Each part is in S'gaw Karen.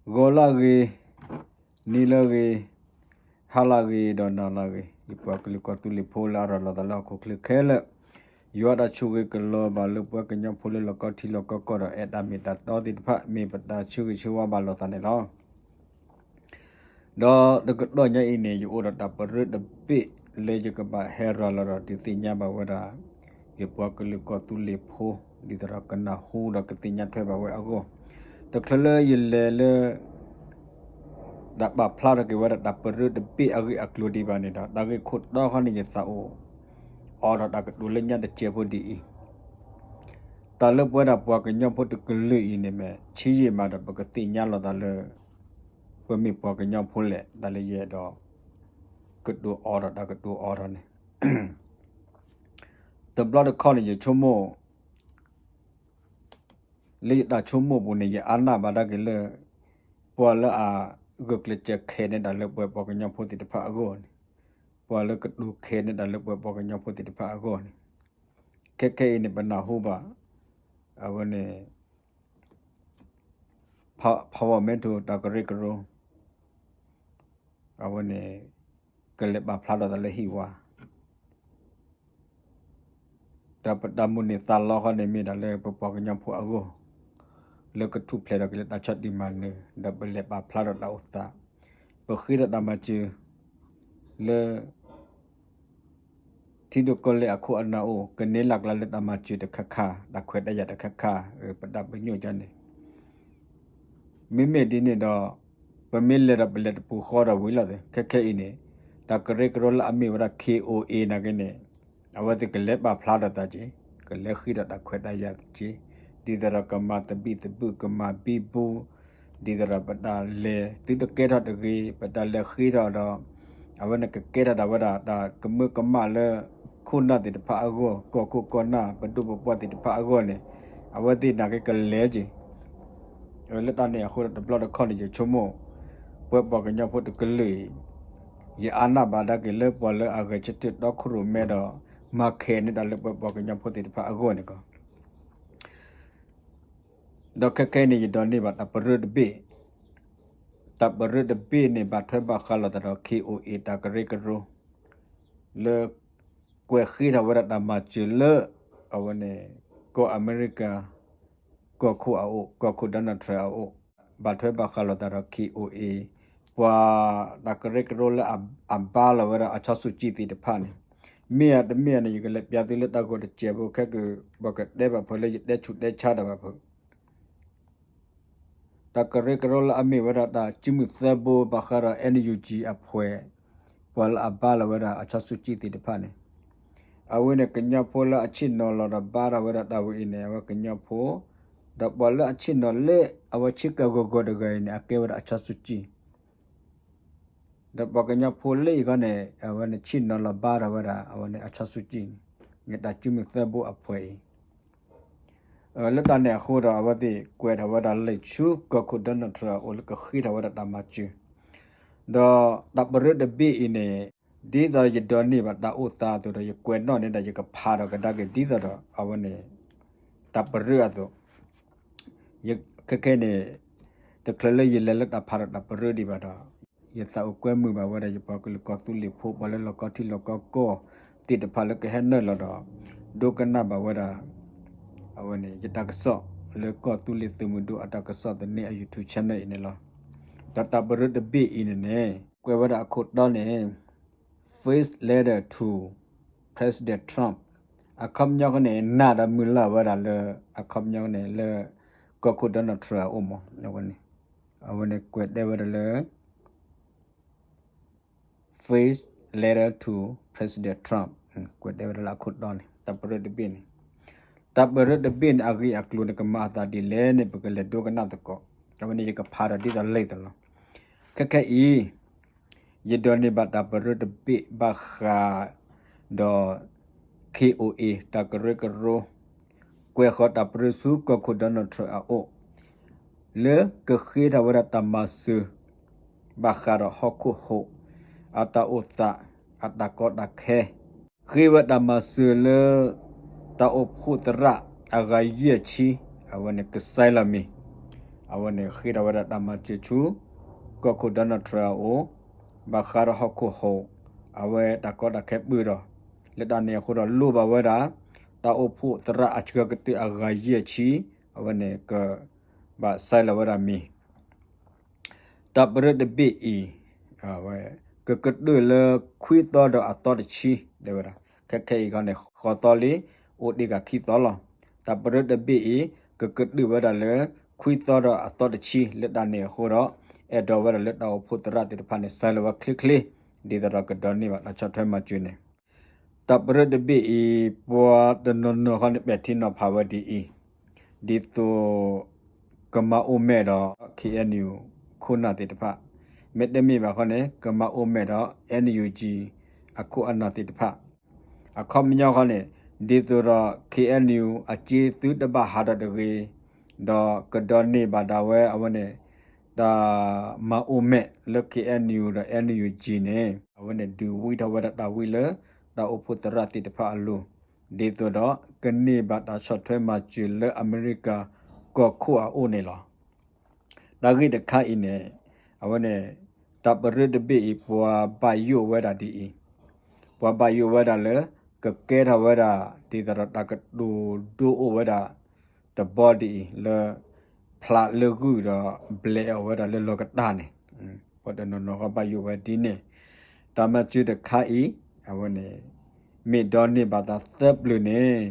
ဂီၤလၢဂ့ၤ, နံၤလၢဂ့ၤ, ဟါလၢဂ့ၤ ဒီးနၤလၢဂ့ၤ, ယပှၤကလုာ်ကီၢ်သူလ့ၤဖိလၢအရၤလီၤသးလၢဟီၣ်ခိၣ်ချၢခဲလၢာ်, ယွၤတၢ်ဆိၣ်ဂ့ၤကလီၤဘၣ်လၢပှၤကညီဖိလၢလီၢ်ကီၢ်ထံလီၢ်ကီၢ်ကီၢ်ဒီး အဲၣ်တၢ်မ့ၢ်တၢ်တီသ့ၣ်တဖၣ် မ့ၢ်ပတၢ်ဆၢဂ့ၤဆၢဝါဘၣ်လိာ်သးန့ၣ်လီၤ. ဒီးတကတီၢ်ညါအံၤန့ၣ် ယအိၣ်ဒီးတၢ်ပရၢတဘ့ၣ်လၢယကဘၣ်ဟဲရၤလီၤဒီးဒုးသ့ၣ်ညါဘၣ်ဝဲဒၣ် ယပှၤကလုာ်ကီၢ်သူလ့ၤဖိ ဒ်သိးဒီးကနၢ်ဟူဒီးကသ့ၣ်ညါထွဲဘၣ်ဝဲအဂီၢ်, တချုးလၢယလဲၤလၢ တၢ်ပာ်ဖျါထီၣ်က့ၤဝဲဒၣ်တၢ်ပရၢတဘ့ၣ်အဂ့ၢ်အကျိၤဒံးဘၣ်န့ၣ်ဒီး တၢ်ဂ့ၢ်ခိၣ်တီခီန့ၣ် ယသးအိၣ်အိးထီၣ်တၢ်ကတိၤလၢညါတစဲးဖိဒ်အံၤ, တၢ်လၢပဝဲဒၣ်ပှၤကညီဖိတကလုာ်အံၤန့ၣ်မ့ၢ် ဆံးယံာ်မးဒီးပကသ့ၣ်ညါလီၤသးလၢ ပမ့ၢ်ပှၤကညီဖိလဲၣ်, တၢ်လၢယအဲၣ်ဒိး ကတိၤအိးထီၣ်တၢ်ကတိၤအိးထီၣ်န့ၣ်, တဘျီတခီၣ်န့ၣ် ယဆိကမိၣ် လၢယတၢ်ဆိကမိၣ်ပူၤန့ၣ် ယအါနၢ်ဘၣ်ဒၣ်က့ၤလၢ ပှၤလၢအဂုာ်ကျဲးစၢးခဲန့ၢ်တၢ်လၢပဝဲပှၤကညီဖိသ့ၣ်တဖၣ်အဂီၢ်န့ၣ်, ပှၤလၢကတိၤခဲန့ၢ်တၢ်လၢပဝဲပှၤကညီဖိသ့ၣ်တဖၣ်အဂီၢ်န့ၣ်, ခဲခဲအံၤန့ၣ် ပနၢ်ဟူဘၣ် အဝဲန့ၣ် ဖးဝီၣ်မဲထိၣ်တၢ်ကရၢကရိ အဝဲန့ၣ် ကလဲၤပာ်ဖျါထီၣ်သးလၢဟံၣ်ဝါ ဒီးပတၢ်မုၢ်န့ၢ်သးလီခီန့ၣ် မ့ၢ်ဒၣ်လၢပပှၤကညီဖိအဂီၢ် လၢကထူၣ်ဖျဲးထီၣ်က့ၤလၢတၢ်ဆီၣ်တံၢ်မၤနၢၤ ဒီးပလဲၤပာ်ဖျါထီၣ်တၢ်အိၣ်သး ပဃ့ထီၣ်တၢ်မၤစၢၤ လၢ ထံဒိၣ်ကီၢ်လဲၢ်အခိၣ်အနၢ်အိၣ် ကန့ၢ်လၢ်ကျါလၢတၢ်မၤစၢၤတခါခါ တၢ်ခွဲးတၢ်ယာ်တခါခါ ပတၢ်ပညိၣ်ဒ်န့ၣ် မ့မ့ၢ်ဒ်န့ၣ်ဒီး ပမ့ၢ်လဲၤဒီးပလဲၤတပူၤဃီဒီးဝံၤလီၤသ့ ခဲခဲအံၤန့ၣ် တၢ်ကရၢကရိလၢအမ့ၢ်ဝဲဒၣ် K O A နာ်က့န့ၣ် အဝဲသ့ၣ်ကလဲၤပာ်ဖျါထီၣ်သးက့ၤ ကလဲၤဃ့ထီၣ်တၢ်ခွဲးတၢ်ယာ်က့ၤ ဒ်သိးဒီးကမၤသဘံၣ်သဘုၣ် ကမၤဘံဘူ ဒ်သိးဒီးပတၢ်လဲၤသုတကဲထီၣ်တဂ့ၤ ပတၢ်လဲၤဃ့ထီၣ်ဒီး အဝဲန့ၣ်ကကဲထီၣ်ဒၣ်ဝဲဒၣ်တၢ်ကမၢကမၣ်လၢ ခိၣ်နၢ်သ့ၣ်တဖၣ်အဂီၢ် ကီၢ်ခိၣ်ကီၢ်နၢ် ပဒိၣ်ပပှၢ်သ့ၣ်တဖၣ်အဂီၢ်န့ၣ် အဝဲသ့ၣ်နာ်က့ကလဲၤက့ၤ လၢတၢ်န့ၣ်အဃိဒီးတဘျီတခီၣ်န့ၣ် ယဆိကမိၣ် ပဝဲပှၤကညီဖိတကလုာ်အံၤ ယအါနၢ်ဘၣ်ဒၣ်က့ၤလၢပှၤလၢအဂဲၤဆၢထၢၣ်တီခိၣ်ရိၣ်မဲဒီး မၤခဲးန့ၢ်တၢ်လၢပဝဲပှၤကညီဖိသ့ၣ်တဖၣ်အဂီၢ်န့ၣ်ကီး ဒီးခဲခဲအံၤန့ၣ် ယဒိးန့ၢ်ဘၣ်တၢ်ပရၢတဘ့ၣ်, တၢ်ပရၢတဘ့ၣ်န့ၣ် ဘၣ်ထွဲဘၣ်ဃးလိာ်သးဒီး K O A တၢ်ကရၢကရိ လၢ ကွဲးဃ့ထီၣ်ဝဲဒၣ်တၢ်မၤစၢၤလၢ အဝဲန့ၣ် ကီၢ်အမဲရကၤ ကီၢ်ခိၣ်အအိၣ် ကီၢ်ခိၣ် Donald Trump အအိၣ် ဘၣ်ထွဲဘၣ်ဃးလိာ်သးဒီး K O A ပှၤတၢ်ကရၢကရိလၢအဘါလီၤဝဲဒၣ်အစီဆူၣ်ကံၣ်သ့ၣ်တဖၣ်န့ၣ် မ့ၢ်ဧါတမ့ၢ်ဧါန့ၣ် ယကလဲၤပျးသုလၢတၢ်ဂီၤတစဲးဖိခဲက ပှၤကတဲဘၣ်ဖုးလၢယတဲဆူၣ်တဲဆါတၢ်ဘၣ်ဖုး တၢ်ကရၢကရိလၢအမ့ၢ်ဝဲဒၣ်တၢ်စုမုၢ်သၢဘိဘၣ်ဃးဒီး N U G အဖှဲး ပှၤလၢအဘါလီၤဝဲဒၣ်အစီဆူၣ်ကံၣ်သ့ၣ်တဖၣ်န့ၣ် အဝဲန့ၣ်ကညီဖိလၢအဆ့ၣ်နီၤလီၤဒီးဘါထီၣ်ဝဲဒၣ်တၢ်ဝဲအံၤန့ၣ် အဝဲကညီဖိ ဒီးပှၤလၢအဆ့ၣ်နီၤလၢအဝဲဆ့ကၤဂီၤဂီၤတဂၤအံၤန့ၣ် အကဲဝဲဒၣ်အစီဆူၣ်ကံၣ် ဒီးပှၤကညီဖိလၢအံၤခီန့ၣ် အဝဲန့ၣ်ဆ့ၣ်နီၤလီၤဘါထီၣ်ဝဲဒၣ် အဝဲန့ၣ်အစီဆူၣ်ကံၣ်န့ၣ် တၢ်စုမုၢ်သၢဘိအဖှဲးအံၤ လၢတၢ်န့ၣ်အဃိဒီး အဝဲသ့ၣ်ကွဲးထီၣ်ဝဲဒၣ်လံာ်ဆူကီၢ်ခိၣ် Donald Trump အအိၣ်လၢကဃ့ထီၣ်ဝဲဒၣ်တၢ်မၤစၢၤ ဒီးတၢ်ပရၢတဘ့ၣ်အံၤန့ၣ် ဒ်သိးယဒိးန့ၢ်ဘၣ်တၢ်အိၣ်သးအသိးဒီး ယကွဲးနီၣ်န့ၣ်ဒီး ယကဖးထီၣ်ကဒါက့ၤဒ်သိးဒီး အဝဲန့ၣ် တၢ်ပရၢအသိး ခဲခဲန့ၣ် တချုးလၢယလဲၤလၢတၢ်ဖးထီၣ်တၢ်ပရၢဒံးဘၣ်ဒီး ယသးအိၣ်ကွဲမုာ်ဘၣ်ဝဲဒၣ် ယပှၤကလုာ်ကီၢ်သူလ့ၤဖိ ပှၤလၢလီၢ်ကီၢ်ထံလီၢ်ကီၢ်ကီၢ်သ့ၣ်တဖၣ်လၢကဟဲနုာ်လီၤဒီး ဒိကနၣ်ဘၣ်ဝဲဒၣ် အဝဲန့ၣ် ယတၢ်ကစီၣ်လၢကီၢ်သူလ့ၤသုးမုၢ်ဒိၣ်အတၢ်ကစီၣ်သန့အ YouTube channel အံၤန့ၣ်လီၤ. ဒီးတၢ်ပရၢတဘ့ၣ်အံၤန့ၣ်န့ၣ် ကွဲးဝဲဒၣ်အခိၣ်တီန့ၣ် First Letter to President Trump အခီပညီန့ၣ် နၢ်ဒီးမုၢ်လၢ်ဝဲဒၣ်လၢ အခီပညီန့ၣ်လၢ ကီၢ်ခိၣ် Donald Trump အအိၣ်မး အဝဲန့ၣ် အဝဲန့ၣ်ကွဲးတဲဝဲဒၣ်လၢ First Letter to President Trump ကွဲးတဲဝဲဒၣ်လၢအခိၣ်တီန့ၣ် တၢ်ပရၢတဘ့ၣ်န့ၣ် တၢ်ပရၢတဘ့ၣ်န့ၣ် အဂ့ၢ်အကျိၤန့ၣ် ကမၤအသးဒ်လဲၣ်န့ၣ် ပကလဲၤဒိကနၣ်သကိး အဝဲန့ၣ် ယကဖးဒီးဒ်သိးလံာ်သးလီၤ. ခဲခဲအံၤ ယဒိးန့ၢ်ဘၣ်တၢ်ပရၢတဘ့ၣ်ဘၣ်ဃးဒီး K O A တၢ်ကရၢကရိ ကွဲးဃီၤတၢ်ပရၢဆူကီၢ်ခိၣ် Donald Trump အအိၣ် လၢကဃ့ထီၣ်ဝဲဒၣ်တၢ်မၤစၢၤ ဘၣ်ဃးဒီးဟီၣ်ခိၣ်ဟိၣ် အတၢ်အိၣ်သး အတၢ်ကီတၢ်ခဲ ဃ့ဝဲတၢ်မၤစၢၤလၢ တၢ်အိၣ်ဖှိၣ်သရၣ်အဂၤယဲၢ်ဆံ အဝဲန့ၣ်ကစဲလီၤမံၤ အဝဲန့ၣ်ဃ့ထီၣ်ဝဲဒၣ်တၢ်မၤစၢၤဆူ ကီၢ်ခိၣ် Donald Trump အအိၣ် ဘၣ်ဃးဒီးဟီၣ်ခိၣ်ဟိၣ် အဝဲတၢ်ကီတၢ်ခဲပၢၢ်ဒီး လၢတၢ်န့ၣ်အဃိဒီးလိၣ်ဘၣ်ဝဲဒၣ် တၢ်အိၣ်ဖှိၣ်သရၣ်အစှၤကတၢၢ်အဂၤယဲၢ်ဆံ အဝဲန့ၣ်ကဘၣ် sign လီၤဝဲဒၣ်မ့ၢ် တၢ်ပရၢတဘ့ၣ်အံၤ ကကတၢၢ်လၢခွံသီဒီးအသီတဆံ တဲဝဲဒၣ် ခဲခဲအံၤခီန့ၣ် ဃိးသီလံ အိၣ်တ့ၢ်ဂၤခံသီလီၤ. တၢ်ပရၢတဘ့ၣ်အံၤ ကကတၢၢ်ဝဲဒၣ်လၢ ခွံသီဒီးအသီတဆံ လၢတၢ်န့ၣ်အဃိဒီး အဲၣ်ဒိးဝဲဒၣ်လၢတၢ်အိၣ်ဖှိၣ်သရၣ်သ့ၣ်တဖၣ်န့ၣ် sign လီၤဝဲချ့ချ့ ဒ်သိးဒီးကဒိးန့ၢ်ဘၣ်တၢ်ဆီၣ်ထွဲမၤစၢၤန့ၣ် တၢ်ပရၢတဘ့ၣ်အံၤ ပှၤတနီၤနီၤခီန့ၣ် ပဲာ်ထံနီၤဖးဝဲဒ်အံၤ, ဒ်သိး ကမၤအိၣ်မဲာ်ဒီး ခ့ၣ်အဲၣ်ယူၣ် ခိၣ်နၢ်သ့ၣ်တဖၣ်, မ့တမ့ၢ်ဘၣ်ခီန့ၣ် ကမၤအိၣ်မဲာ်ဒီး NUG အခိၣ်အနၢ်သ့ၣ်တဖၣ်, အခီပညီခီန့ၣ် ဒ်သိးဒီး ခ့ၣ်အဲၣ်ယူၣ် အစ့သုတဘၣ်ဟးထီၣ်တဂ့ၤ, ဒီးကဒိးန့ၢ်ဘၣ်ဒၣ်ဝဲအဝဲန့ၣ် တၢ်မၤအိၣ်မဲာ်လၢ ခ့ၣ်အဲၣ်ယူၣ် ဒီး NUG န့ၣ် အဝဲန့ၣ်ဒုးဝံထီၣ်ဝဲဒၣ်တၢ်ဝံလၢ တၢ်အိၣ်ဖှိၣ်သရၣ်သ့ၣ်တဖၣ်အလိၤ, ဒ်သိးဒီးကန့ၢ်ဘၣ်တၢ်ဆီၣ်ထွဲမၤစၢၤလၢအမဲရကၤကီၢ်ခိၣ်အအိၣ်န့ၣ်လီၤ. တၢ်ဂ့ၢ်တခါအံၤန့ၣ် အဝဲန့ၣ် တၢ်ပရၢတဘ့ၣ်အံၤ ပှၤဘၣ်ယိၣ်ဝဲဒၣ်ဒ်အံၤ, ပှၤဘၣ်ယိၣ်ဝဲဒၣ်လၢ ကကဲထီၣ်ဝဲဒၣ် ဒ်သိးဒီးတၢ်ကတိၤဒိအိၣ်ဝဲဒၣ် တဘီဒ်အံၤ လၢ ဖျးလၢဂုၢ်ဒီး ဘျဲးအီၤဝဲဒၣ်လၢလီၤကတၢ်န့ၣ်, ပှၤတနီၤနီၤဃီဘၣ်ယိၣ်ဝဲဒ်န့ၣ်, တၢ်မၤစၢၤတခါအံၤ အဝဲန့ၣ် မ့ၢ်ဒိးန့ၢ်ဘၣ်တၢ်သၢပျၢၤန့ၣ်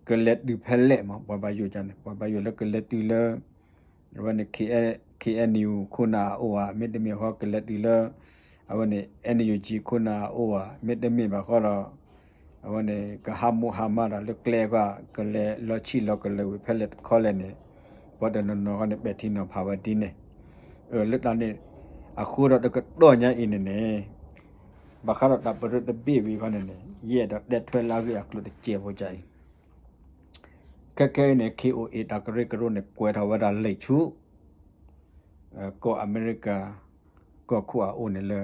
ကလဲၤတုၤဖဲလဲၣ်မး ပှၤဘၣ်ယိၣ်န့ၣ် ပှၤဘၣ်ယိၣ်လၢကလဲၤတုၤလၢ အဝဲန့ၣ် ခ့ၣ်အဲၣ်ယူၣ် ခိၣ်နၢ်အအိၣ်ဧါ, မ့တမ့ၢ်ဃီကလဲၤတုၤလၢ အဝဲန့ၣ် NUG ခိၣ်နၢ်အအိၣ်ဧါ, မ့တမ့ၢ်ဘၣ်ဃီဒီး အဝဲန့ၣ် ကဟးမူဟးမါတၢ်လၢကျဲဃီ ကလဲၤလီၤဆံၣ်လီၤကလဲၤဝံၤဖဲလဲၣ်တခီလဲၣ်န့ၣ် ပှၤတနီၤနီၤဃီန့ၣ် ပဲာ်ထံနီၤဖးဝဲဒ်န့ၣ်, လၢတၢ်န့ၣ် အဃိဒီးတကတီၢ်ညါအံၤန့ၣ်န့ၣ် ဘၣ်ဃးဒီးတၢ်ပရၢတဘ့ၣ်ဝံၤဃီန့ၣ်န့ၣ် ယအဲၣ်ဒိးတဲထွဲလၢအဂ့ၢ်အကျိၤတစဲးဖိကအံၤ, ခဲခဲအံၤန့ၣ် ခ့ၣ်အိၣ်အ့ၣ် တၢ်ကရၢကရိန့ၣ် ကွဲးထီၣ်ဝဲဒၣ်လံာ်ဆူ ကီၢ်အမဲရကၤ ကီၢ်ခိၣ်အအိၣ်န့ၣ်လၢ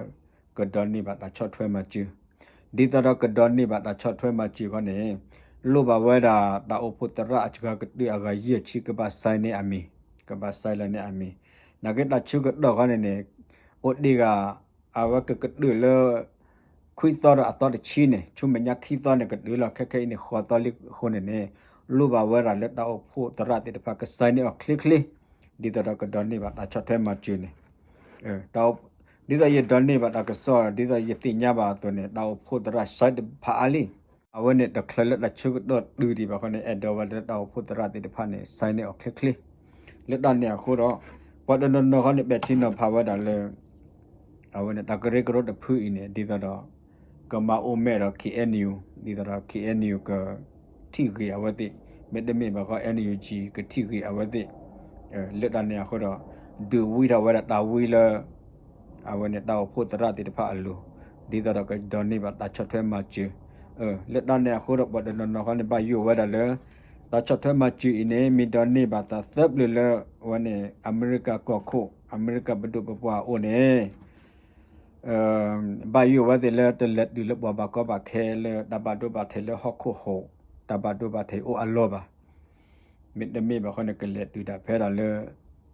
ကဒိးန့ၢ်ဘၣ်တၢ်ဆီၣ်ထွဲမၤစၢၤ, ဒ်သိးဒီးကဒိးန့ၢ်ဘၣ်တၢ်ဆီၣ်ထွဲမၤစၢၤခီန့ၣ် လိၣ်ဘၣ်ဝဲဒၣ်တၢ်အိၣ်ဖှိၣ်သရၣ်အစှၤကတၢၢ်အဂၤယဲၢ်ဆံ ကဘၣ် sign န့ၢ်အမံၤ, ကဘၣ် sign လီၤန့ၢ်အမံၤ, နာ်က့တၢ်ဆၢကတီၢ်ခီန့ၣ်န့ၣ် အိၣ်တ့ၢ်ဂၤ အဝဲကကတၢၢ်လၢ ခွံသီဒီးအသီတဆံန့ၣ် ဆူမဲာ်ညါခံသီန့ၣ်ကတုၤလီၤ, ခဲခဲအံၤန့ၣ် ဃိးသီလံအဃိန့ၣ်န့ၣ် လိၣ်ဘၣ်ဝဲဒၣ်လၢတၢ်အိၣ်ဖှိၣ်သရၣ်သ့ၣ်တဖၣ်က sign န့ၢ်အီၤချ့ချ့, ဒ်သိးဒီးကဒိးန့ၢ်ဘၣ်တၢ်ဆီၣ်ထွဲမၤစၢၤန့ၣ်, ဒ်သိးယဒိးန့ၢ်ဘၣ်တၢ်ကစီၣ် ဒ်သိးယသ့ၣ်ညါဘၣ်အသိးန့ၣ် တၢ်အိၣ်ဖှိၣ်သရၣ် sign တဖၣ်အါလံ, အဝဲန့ၣ်တချုးလၢတၢ်ဆၢကတီၢ်တုၤဒံးဘၣ်ခီန့ၣ် အဲၣ်ဒိးဝဲလၢတၢ်အိၣ်ဖှိၣ်သရၣ်သ့ၣ်တဖၣ်န့ၣ် sign န့ၢ်အီၤချ့ချ့, လၢတၢ်န့ၣ်အဃိဒီး ပှၤတနီၤနီၤခီန့ၣ် ပဲာ်ထံနီၤဖးဝဲဒၣ်လၢ အဝဲန့ၣ် တၢ်ကရၢကရိတဖုအံၤန့ၣ် ဒ်သိးဒီး ကမၤအိၣ်မဲာ်ဒီး ခ့ၣ်အဲၣ်ယူၣ် ဒ်သိးဒီး ခ့ၣ်အဲၣ်ယူၣ် ကထံၣ်ဂ့ၤအဝဲသ့ၣ်, မ့တမ့ၢ်ဘၣ်ဃီ NUG ကထံၣ်ဂ့ၤအဝဲသ့ၣ်, လၢတၢ်န့ၣ်အဃိဒီး ဒုးဝံထီၣ်ဝဲဒၣ်တၢ်ဝံလၢ အဝဲန့ၣ်တၢ်အိၣ်ဖှိၣ်သရၣ်သ့ၣ်တဖၣ်အလိၤ, ဒ်သိးဒီးကဒိးန့ၢ်ဘၣ်တၢ်ဆီၣ်ထွဲမၤစၢၤ, လၢတၢ်န့ၣ်အဃိဒီး ပှၤတနီၤနီၤခီန့ၣ် ဘၣ်ယိၣ်ဝဲဒၣ်လၢ တၢ်ဆီၣ်ထွဲမၤစၢၤအံၤန့ၣ် မ့ၢ်ဒိးန့ၢ်ဘၣ်တၢ်သၢပျၢၤလၢ အဝဲန့ၣ် အမဲရကၤကီၢ်ခိၣ် အမဲရကၤပဒိၣ်ပပှၢ်အအိၣ်န့ၣ် ဘၣ်ယိၣ်ဝဲသ့ၣ်လၢတလဲၤတုၤလၢပှၤဘၣ်ကီဘၣ်ခဲလၢတၢ်ဘၣ်ဒိဘၣ်ထံးလၢဟီၣ်ခိၣ်ဟိၣ်, တၢ်ဘၣ်ဒိဘၣ်ထံးအိၣ်အလီၢ်ဘၣ်. မ့တမ့ၢ်ဘၣ်ဃီန့ၣ် ကလဲၤတုၤဒၣ်ဖဲဒၣ်လၢ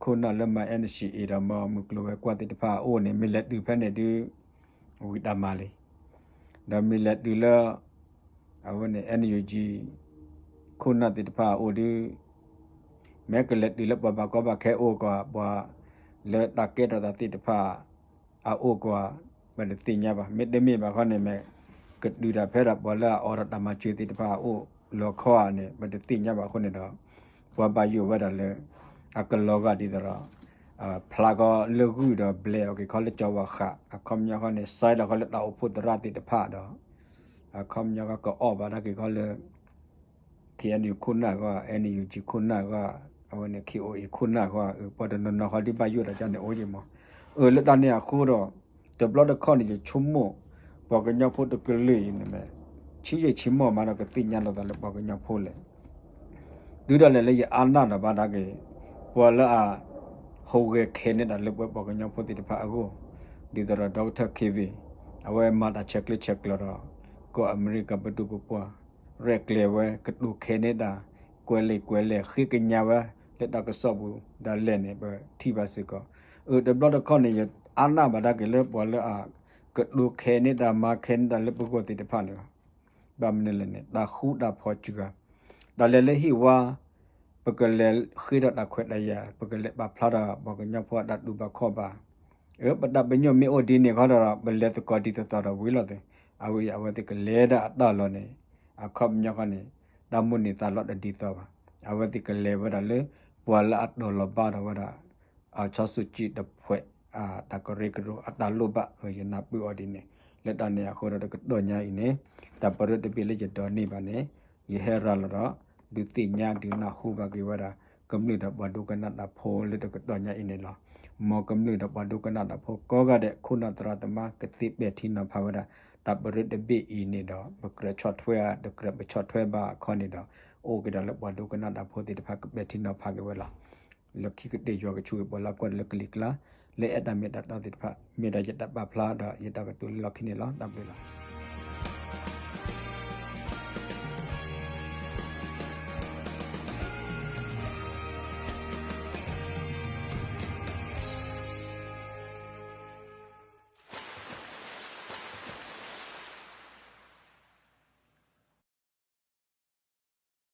ခိၣ်နၢ်လၢမၤ NCA ဒီးမၤမုၢ်ကျိၤဝဲၤကွာ်သ့ၣ်တဖၣ်အအိၣ်န့ၣ် မ့ၢ်လဲၤတုၤဖဲန့ၣ်ဒုး ဝံၤတၢ်မၤလံ. ဒီးမ့ၢ်လဲၤတုၤလၢ အဝဲန့ၣ် NUG ခိၣ်နၢ်သ့ၣ်တဖၣ်အအိၣ်ဒုး မ့ၢ်ကလဲၤတုၤလၢပှၤဘၣ်ကီဘၣ်ခဲအိၣ်ကွၢ် ပှၤလၢတၢ်ကဲထီၣ်သးသ့ၣ်တဖၣ် အအိၣ်ကွၢ် ပတသ့ၣ်ညါဘၣ်. မ့တမ့ၢ်ဘၣ်ဃီန့ၣ် မ့ၢ်ကတုၤဒၣ်ဖဲဒၣ်ပှၤလၢအအိးထီၣ်တၢ်မၤစၢၤသ့ၣ်တဖၣ်အအိၣ်လီၤခီဧါန့ၣ် ပတသ့ၣ်ညါဘၣ်အဃိန့ၣ်ဒီး ပှၤဘၣ်ယိၣ်ဝဲဒၣ်လၢ အကလီၤဂာ်ဒ်သိးဒီး ဖျးကီလၢဂုၢ်ဒီးဘျဲးအီၤက့ၤခီလၢကၠီၤဝါဃး အခီပညီဃီန့ၣ် sign လီၤဃီလၢတၢ်အိၣ်ဖှိၣ်သရၣ်သ့ၣ်တဖၣ်ဒီး အခီပညီဃီကအီၣ်ဘၣ်ဒၣ်က့ၤခီလၢ KNU ခိၣ်နၢ်ဂီၢ် NUG ခိၣ်နၢ်ဂီၢ် အဝဲန့ၣ် KOA ခိၣ်နၢ်ဂီၢ် ပှၤတနီၤနီၤဃီဒ်ဘၣ်ယိၣ်တၢ်ကန့ၣ်အိၣ်ယံၤမး. အၢ လၢတၢ်န့ၣ်အဃိဒီး တဘျီတခီၣ်န့ၣ် ယဆိကမိၣ် ပှၤကညီဖိတကလုာ်အံၤန့ၣ် ဆံးယံာ်ဆံးမီၢ်မးဒီးကသ့ၣ်ညါလိာ်သးလၢပှၤကညီဖိလဲၣ်. တုၤဒၣ်လဲာ်လၢယအါနၢ်ဒီးဘၣ်ဒၣ်က့ၤ ပှၤလၢအ ဟူးဂဲၤခဲန့ၢ်တၢ်လၢပှၤပှၤကညီဖိသ့ၣ်တဖၣ်အဂီၢ် ဒ်သိးဒီး Doctor Kevin အဝဲမၤတၢ်ဆဲးကျၢဆဲးကျိးဒီး ကီၢ်အမဲရကၤပဒိၣ်ပပှၢ် ရဲၣ်ကျဲၤဝဲ ကတိၤခဲန့ၢ်တၢ် ကွဲးလံာ်ကွဲးလဲၢ် ဃ့ကညးဝဲ လၢတၢ်ကစီၣ်ပူၤဒၣ်လဲာ်န့ၣ် ပထံၣ်ဘၣ်စ့ၢ်ကီး. အၢ တဘျီတခီၣ်န့ၣ် ယအါနၢ်ဘၣ်ဒၣ်က့ၤလၢပှၤလၢအကတိၤခဲန့ၢ်တၢ်မၤခဲန့ၢ်တၢ်လၢပဂီၢ်သ့ၣ်တဖၣ်န့ၣ်လီၤ. ဘၣ်မနုၤလဲၣ်န့ၣ် တၢ်ဃူတၢ်ဖိးစှၤဂၤ, တၢ်လဲၤလၢဟံၣ်ဝါ ပကလဲၤဃ့ထီၣ်တၢ်ခွဲးတၢ်ယာ်, ပကလဲၤပာ်ဖျါထီၣ်ပှၤကညီဖိအတၢ်တူၢ်ဘၣ်ခီၣ်ဘၣ်. အၢ ပတၢ်ပညိၣ်မ့ၢ်အိၣ်ဒ်န့ၣ်ခီဒီး ပလဲၤသကိးဒ်သိးသိးဒီးဝံၤလီၤသ့. အဝဲအံၤ အဝဲသ့ၣ်ကလဲၤဒၣ်အတၢ်လီၢ်န့ၣ် အခီပညီခီန့ၣ် တၢ်မိၣ်န့ၢ်သးလီတဒ်သိးဘၣ်. အဝဲသ့ၣ်ကလဲၤဝဲဒၣ်လၢ ပှၤလၢအတီၤလီၤဘၣ်ဒီးဝဲဒၣ် အ စီၤစုၤကံးတဖှဲး တၢ်ကရၢကရိအတၢ်လိၣ်ဘၣ် ယနၢ်ပၢၢ်အီၤဒ်န့ၣ်. လၢတၢ်န့ၣ်အဃိဒီးတကတီၢ်ညါအံၤန့ၣ် တၢ်ပရၢတဘ့ၣ်လၢယဒိးန့ၢ်ဘၣ်န့ၣ် ယဟဲရၤလီၤဒီး ဒုးသ့ၣ်ညါဒုးနၢ်ဟူဘၣ်က့ၤဝဲဒၣ် ကမျၢၢ်ဒီးပှၤဒိကနၣ်တၢ်ဖိလၢတကတီၢ်ညါအံၤန့ၣ်လီၤ. မ်ကမျၢၢ်ဒီးပှၤဒိကနၣ်တၢ်ဖိကိးဂၤဒဲး ခိၣ်နၢ်သရၣ်သမါ ကသ့ပဲာ်ထံနီၤဖးဝဲဒၣ် တၢ်ပရၢတဘ့ၣ်အံၤန့ၣ်ဒီး ပကြၢးဆီၣ်ထွဲဧါ တကြၢးပဆီၣ်ထွဲဘၣ်အခီန့ၣ်ဒီး အိၣ်က့ၤဒီးလၢပှၤဒိကနၣ်တၢ်ဖိသ့ၣ်တဖၣ်ကပဲာ်ထံနီၤဖးက့ၤဝဲလီၤ. လၢခံကတၢၢ်ယွၤကဆိၣ်ဂ့ၤပှၤလၢကွၢ်တၢ်လၢကလံၤကျါ လၢအဲၣ်တၢ်မ့ၢ်တၢ်တီသ့ၣ်တဖၣ် မ့ၢ်ဒၣ်ယတၢ်ပာ်ဖျါဒီးယတၢ်ကတိၤလၢလီၢ်ခံန့ၣ်လီၤ. တၢ်ဘျုးလီၤ.